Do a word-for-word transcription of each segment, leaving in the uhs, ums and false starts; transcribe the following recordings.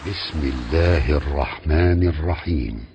بسم الله الرحمن الرحيم.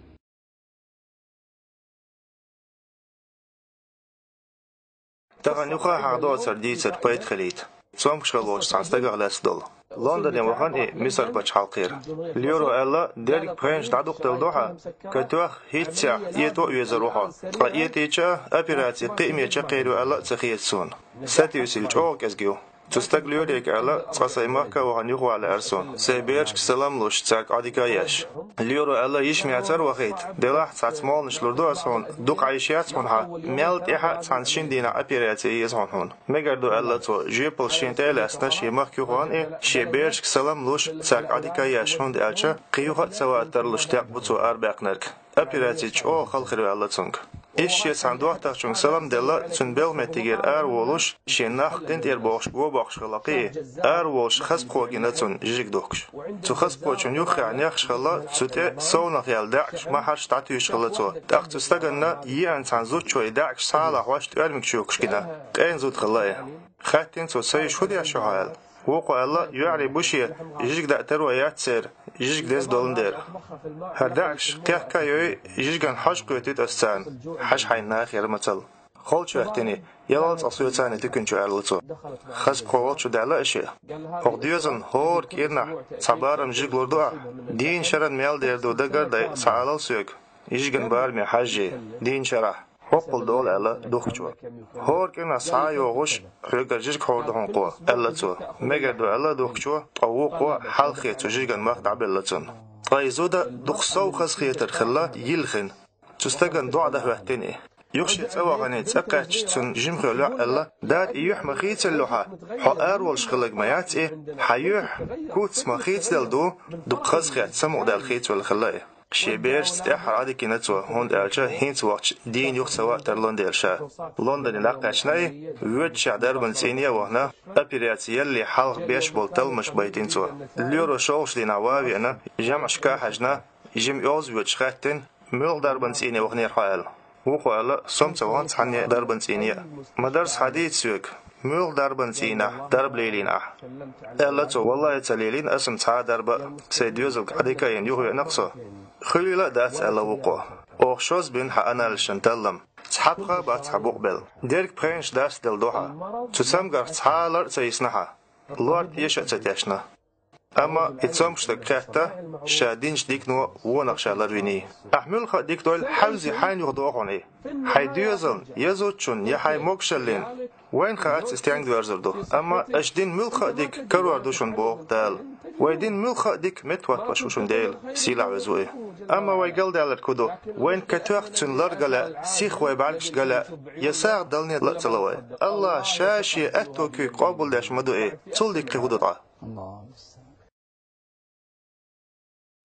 Тахан юха хьахдоцар дийцар пайда хилийта. Цомгаш хила волчу цхьана стагах лаьцна долу. Лондоне вахана и Мисар пачхьалкхера. Леро аьлла, дерриг пхенаш дӀадукхаделла ду хьан, катоьх хӀиттех ето а везар ву хьо. Ткъа этийча а, операци кхиаме чекхъер ю аьлла а ца хета суна. Сатуьйсийла чӀогӀа кӀезиг ю. Цу стага Лерига аьлла, цкъа сайн махка а вахана юхавала лаьара суна, сайн берашка салам луш, цаьрга Ӏодика а еш. Леро аьлла, йиш мецара вахийта, делахь цхьацца молханаш лур ду аса хьуна, дукха Ӏийш яц хьуна хьан, мел тӀаьхьа а цхьана шина дийнахь операци еза хьуна хьуна. Мегар ду, аьлла цо, жоьпаллаш шена тӀе а лаьцна, шен махка юхавахана и, шен берашка салам луш, цаьрга Ӏодика а еш, хӀунда аьлча кхин юха а ца ван тарлуш текъа бу цо арабаьккхинарг. Операци чӀогӀа хала хир ву аьлла цуьнга. Иза шен цхьана доттагӀчуьнга салам а делла, цуьнан белхан меттигера араволуш, шен нах къинтӀера бохуш го боккхуш хилла кхин а, араволуш хаза пхо гина цунна жижиг духкуш. Цу хаза пхочун юххехь нехаш хилла, цу тӀе совнаха яьлла даьӀахкаш, махьарш дӀатуьйсуш хилла цо. ТӀаккха цу стаганна еана цхьана зудчо и даьӀахкаш схьа а лахьош тӀоьрмигаш чоькхуш гина. Къена зуда хилла и. Хаьттина цо, са йиша хӀун деш ю хьо аьлла. Вукхо аьлла, йоьӀарий бу шен, жижиг даа таро яц церан, жижиг деза долун дера. ХӀара даьӀахкаш кхехка а йой, жижиган хьожа кхоьтуьйту аса царна, хьажа хьайна наха яра мацалла. Холчу хӀоьттина, ялал цкъа соьца а туькан чу, аьлла цо. Хаза пхо волчу даьлла а шиъ. Окху доьзална хӀора кӀирнахь цхьа барам жижиг лур ду ахь. Дийнан шаран мел дер ду дагар а дай, схьаалал соьга, жижиган бараме хьаьжжий, дийнан шарахь. ХӀоккхул долу, аьлла духкучо. ХӀора кӀирнахь схьа а йогӀуш, хьоьгара жижиг хьор ду хьуна кхо, аьлла цо. Мегар ду, аьлла духкучо, ткъа вукхо хьалххе цу жижиган мах дӀабелла цунна. Ткъа и зуда дукха сов хазахетар хилла йилхина. Цу стагана доӀа дан хӀоьттина и. Юха шен цӀа вахана, цӀа кхаьчча цунна жимхо лоьӀа аьлла, дада, и юьхь ма хийцалла ю хьан, хьо араволуш хилларг ма яц и, хьан юьхь, куц ма хийцаделла ду, дукха хазахетта самукъадаьлла хийцавелла хилла и. Шен берашца тӀаьххьара Ӏодика йина цо, хӀунда аьлча хӀинца вахча дийна юха ца ван а тарлун дела ша. Лондоне дӀакхаьчна и, воьдучехь дарбан цӀийне а вахана, операци ялале хьалха беш болу талламаш байтина цо. Леро шолгӀачу дийнахь ван а веана, жамӀашка а хьаьжна, жима оьгӀаз а воьдуш хаьттина, муьлха дарбан цӀийне ваханера хьо аьлла. Вукхо аьлла, со-м ца вахана цхьанне а дарбан цӀийне а. Ма-дарра схьадийца соьга, муьлха дарбан цӀийнехь дарба лелийна ахь? Аьлла цо, валлахӀи, ца лелийна аса-м цхьа а дарба а, сайн доьзалга Ӏодика а йина юхавеана-кх со. Хуьлийла а дац, аьлла вукхо. Оха шозза бина хьан анализашна таллам. Цхьа пха а бац хьан букъ белла. Дерриг пхенаш дарсделла ду хьан. Цу цамгарх цхьа а лар а ца йисна хьан. Лор теша а ца тешна. Амма и цомгуш стаг кхетта, ша динчу дикано вонах ша ларвиний. Ахь муьлхха а дика дойла, хьаьвзи хьайна юха доху хьуна и. Хьайн доьзална, я зудчунна, я хьайн могушаллина. Вайна хаац и стенга доьрзур ду. Амма аша дина муьлхха а дика карор ду шуна боху Дала. Вай дина муьлхха а дика меттахӀоттош ву шуна Дела, сийлахь веза ву и. Амма вай галдаьлларг хӀун ду? Вайна катоьхна цуьнан лар ган лаьа, сиха вай бӀаьргашна ган лаьа, я сагӀа далне а ла а ца ло вай. АллахӀа ша шен аьтту куьйга къобалдеш ма ду и, цул дика кхин хӀун ду ткъа?